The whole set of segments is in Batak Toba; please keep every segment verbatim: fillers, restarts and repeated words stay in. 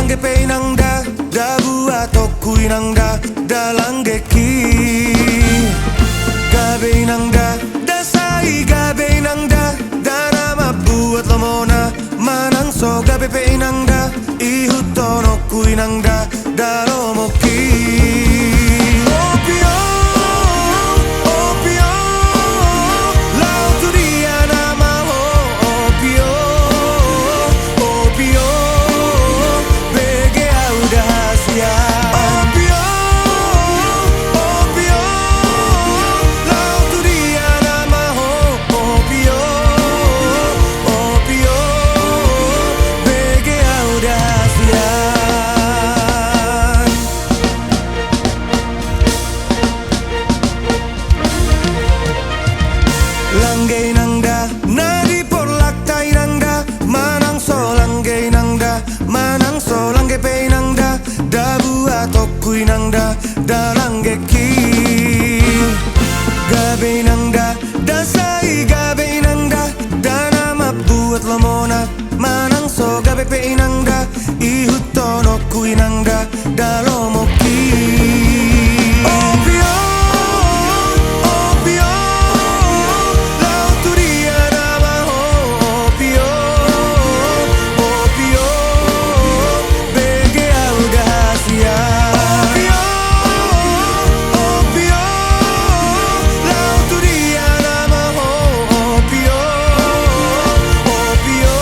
Langge pe inang da, da buat oku inang da, da langgeki. Gabe inang da, da sai gabe inang da, da na mambuat lomona. Manang so gabe pe inang da, ihuthon oku inang da, da lomoki. Opio, opio, laho tu dia nama ho, opio, opio, bege au da hasian. Opio, opio, laho tu dia nama ho, opio, opio, bege au da hasian. Langge inang da, na di porlakta inang da, manang so langge inang da, manang so langge pe inang da, da buat oku inang da, da langgeki. Gabe inang da, da sai gabe inang da, da na mambuat lomona. Manang so gabe pe inang da, ihuthon oku inang da, da lomoki. Opio, opio, laho tu dia nama ho, opio, opio, bege au da hasian. Opio, opio, laho tu dia nama ho, opio, opio,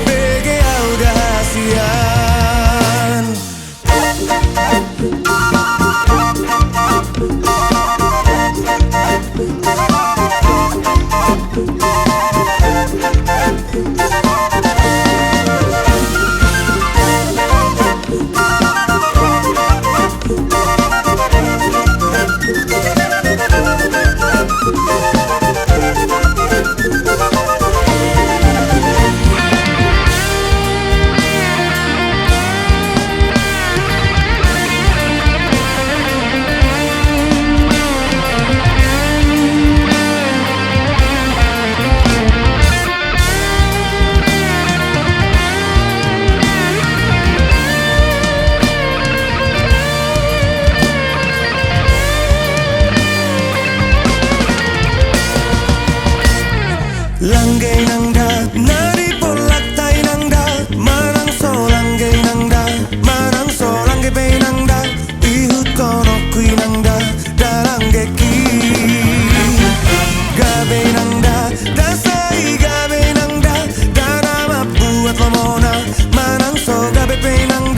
bege au da hasian. Langge inang da, na di porlakta inang da, manang so langge inang da, manang so langge pe inang da, ihuthon oku inang da, da langgeki. Gabe inang da, da sai gabe inang da, da na mambuat lomona. Manang so gabe pe inang